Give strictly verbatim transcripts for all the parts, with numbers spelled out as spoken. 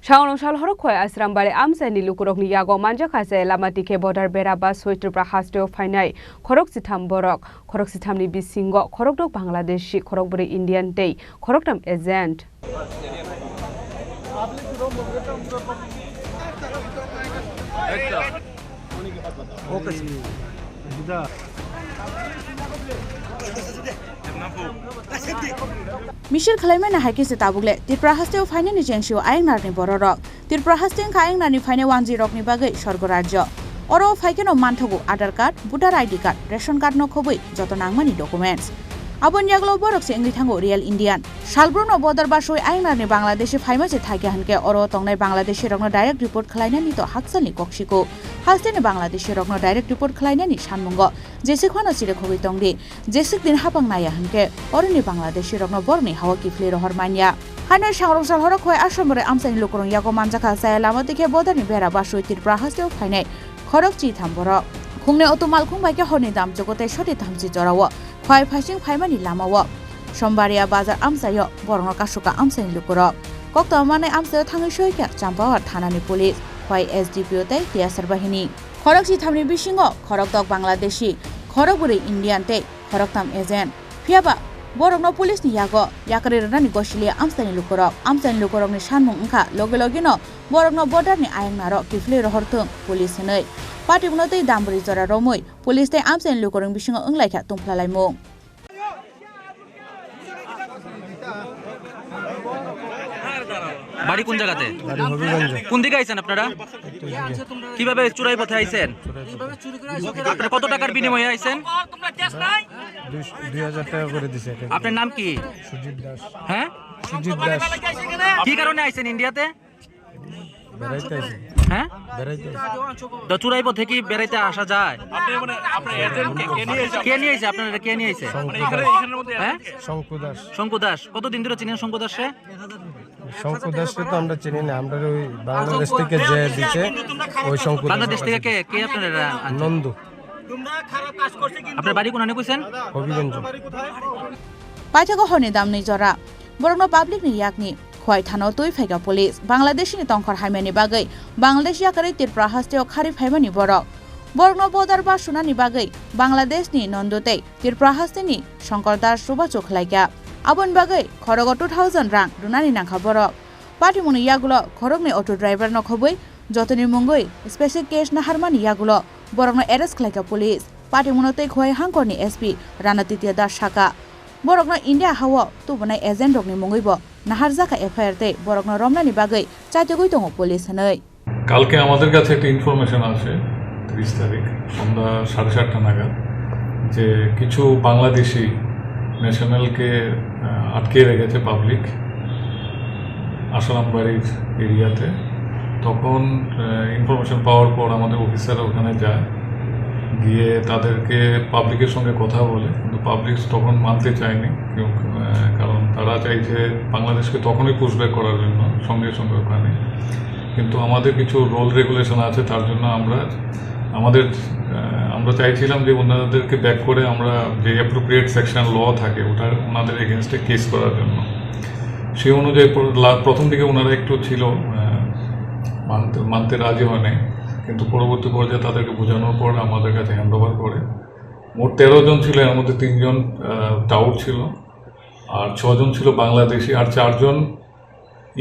Changnongsal Horok Khwai Asrambari amchaini lukurokni yago manjakha se lama tikhe border bera basoi Tripura hasteo phainai khorok chitham borok. Khorok chithamni bisingo khorokdok Bangladeshi, khorokbwrwi Indian tei khoroktham agent. Misil khwlaimani hai khe se tabuk le Tripura hasteo phainani chengsio ayangnar ni bororok. Tripura haste wngkha ayangnar ni phainai wanjwi rokni bagwi sorgo rajyo. Oro phai kheno manthogo Aadhaar card, voter I D card, ration card no khobwi joto nangmani documents. Aboni yagulo borok se wngwi thango real Indian. Salbrumno border basoi ayangnar ni Bangladeshi phaima se thaikha hinkhe oro tongnai Bangladeshi rokno direct report khwlainani to hakchalni kok siko. Hasteni Bangladeshi rokno direct report khwlainani sanmungo jesik phano chirikhogwi tongdi. Jesik din hapang naya hinkhe oroni Bangladeshi rokno borokni hawa kiphilwi rohor manya. Haino sangrong sal Horok Khwai Asrambari amchaini lukurok yago manjakha chaya lama tikhe border ni bera basoi Tripura hasteo phainai khorok chitham borok. Khungnwi auto malkhung bai khe horni damchugo tei soti thamchi jorao Khwai phaising phaimani lamao Sombaria bazar amchaio borokno kasukha amchaini lukurok. Koktwma manwi amchaio thangwi soikha Champawar thanani police, Khwai S D P O tei T S R bahini. Khorok chithamni bisingo khorokdok Bangladeshi, khorokbwrwi Indian tei khoroktham agent. Phiyaba borokno police ni yago yakarwi rwnani gosilia amchaini lukurok. Amchaini lukurokni sanmung wngkha logi logino borokno border ni ayang naro kiphilwi rohor thung police hinwi. Patimungno tei dambwrwi jora romwi police tei amchaini lukurokni bisingo wnglaikha tungphla laimung. বাড়ি কোন জায়গাতে? বাড়ি হবিগঞ্জ। কোন দিকে আইছেন আপনারা? উত্তর দিকে। কিভাবে চুরাই পথে আইছেন? চুরাই পথে। আপনারা কত টাকার বিনিময়ে আইছেন? দুই, দুই হাজার টাকা করে দিছে একটা। আপনার নাম কি? সুজিত দাস। হ্যাঁ? সুজিত দাস। কি কারণে আইছেন ইন্ডিয়াতে? বেড়াইতে আইছি। হ্যাঁ? বেড়াইতে আইছি। তো চুরাই পথে কি বেড়াইতে আসা যায়? আপনি মানে আপনার এজেন্ট কে, কে নিয়ে এসে? কে নিয়ে এসে? আপনারা কে নিয়ে এসে? মানে এখানে, এখানের মধ্যে হ্যাঁ? শঙ্কু দাস। শঙ্কু দাস। কতদিন ধরে চিনেন শঙ্কু দাসকে? শঙ্কু দাসকে তো আমরা চিনি না, আমরা ওই বাংলাদেশ থেকে যে দিছে, ওই শঙ্কু দাস। বাংলাদেশ থেকে কে, কে আপনারা আনছেন? নন্দু। আপনার বাড়ি কোন আনে কইছেন? Habiganj. Paithago horni damni jora. Borokno public ni yakni Khwai thano twi phaikha police. Bangladesh ni tongkhor hamyani bagwi Bangladesh yakarwi Tripura hasteo kharwi phaimani borok. Borokno border ba sunani bagwi Bangladesh ni Nondu tei Tripura hasteni Shankar Das chubachu khlaikha. Aboni bagwi khorogo two thousand rang rwnani nangkha borok. Patimungni yagulo khoroknwi auto driver no khobwi jotoni mungwi special case naharmani yagulo borokno arrest khlaikha police. Patimungno tei Khwai hangkorni S P Rana Titiya Das sakha, borokno India hao tubunai agent rokni mungwibo naharjakha F I R tei borokno romnani bagwi chaitogwi tongo police hinwi. কালকে আমাদের কাছে একটা ইনফরমেশন আছে, তিরিশ তারিখ সন্ধ্যা সাড়ে সাতটা নাগাদ, যে কিছু বাংলাদেশি ন্যাশনালকে, আহ, আটকে রেখেছে পাবলিক আসালামবাড়ির এরিয়াতে। তখন, আহ, ইনফরমেশন পাওয়ার পর আমাদের অফিসার ওখানে যায়, গিয়ে তাদেরকে পাবলিকের সঙ্গে কথা বলে, কিন্তু পাবলিক তখন মানতে চায়নি, কেউ, আহ, কারণ তারা চাইছে বাংলাদেশকে তখনই পুশব্যাক করার জন্য, সঙ্গে সঙ্গে ওখানে। কিন্তু আমাদের কিছু রুল রেগুলেশন আছে, তার জন্য আমরা আমাদের, আহ, আমরা চাইছিলাম যে ওনাদেরকে ব্যাক করে আমরা যে অ্যাপ্রোপ্রিয়েট সেকশন ল থাকে, ওটা ওনাদের এগেনস্টে কেস করার জন্য। সেই অনুযায়ী প্র-, লা-, প্রথম দিকে ওনারা একটু ছিল, আহ, মানতে, মানতে রাজি হয় নাই, কিন্তু পরবর্তী পর্যায়ে তাদেরকে বোঝানোর পর আমাদের কাছে হ্যান্ড ওভার করে। মোট তেরো জন ছিল, এর মধ্যে তিনজন, আহ, টাউট ছিল, আর ছজন ছিল বাংলাদেশি, আর চারজন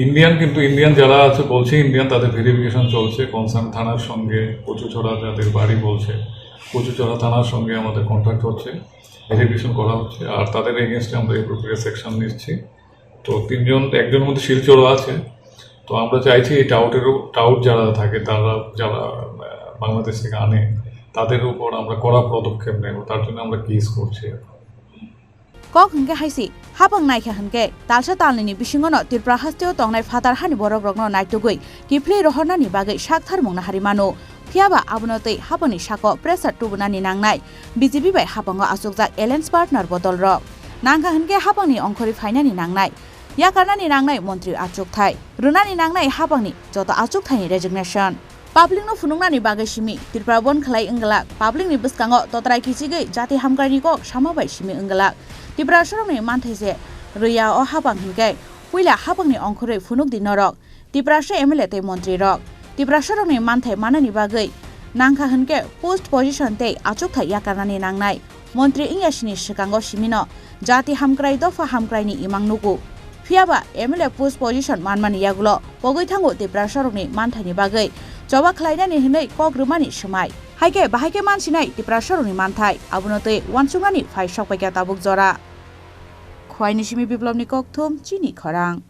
ইন্ডিয়ান। কিন্তু ইন্ডিয়ান যারা আছে বলছে ইন্ডিয়ান, তাদের ভেরিফিকেশন চলছে কনসার্ন থানার সঙ্গে। কচুছড়া যাদের বাড়ি বলছে, কচুছড়া থানার সঙ্গে আমাদের কন্ট্যাক্ট হচ্ছে, ভেরিফিকেশন করা হচ্ছে, আর তাদের এগেনস্টে আমরা অ্যাপ্রোপ্রিয়েট সেকশন নিচ্ছি। তো তিনজন, একজনের মধ্যে শিলচরও আছে। তো আমরা চাইছি এই টাউটেরও, টাউট যারা থাকে, তারা যারা, আহ, বাংলাদেশ থেকে আনে, তাদের উপর আমরা কড়া পদক্ষেপ নেব। তার জন্য আমরা কেস করছি এখন। Kok hwnkhe hai se, hapang naikha hwnkhe, talsa talnini bisingono Tripura hasteo tongnai phatar hani borokrokno naitugwi kiphilwi rohornani bagwi sak tharmung nahari mano. Phiyaba abono twi hapangni sako pressure tubunani nangnai B J P bai hapango achukjak alliance partner bo dolrok. Nangkha hwnkhe hapangni ongkhorwi phainani nangnai, yakarnani nangnai montri achukthai, rwnani nangnai hapangni joto achukthaini resignation. Public no phunuknani bagwi simi Tripura bon khlai wngwlak, public ni bwskango totrai kichigwi jati hamkraini kok sama bai simi wngwlak. Tripura sorokni manthai se rwya o hapang hinkhe puila hapangni ongkhorwi phunuk di norok. Tiprasa M L A tei montri rok. Tiprasa rokni manthai manani bagwi nangkha hwnkhe post position tei achukthai yakarnani nangnai. Montri wngya sini swkango simino jati hamkrai dopha hamkraini imang nugo. Phiyaba M L A post position manmani yagulo pogwi thango Tiprasa rokni manthaini bagwi choba khlainani hwnwi kok rwmani swmai. Haikhe bahaikhe mansinai Tiprasa rokni manthai abono twi uansuknani phai sokpaikha tabuk jora. Khwaini simi Biplobni kokthum chini khorang.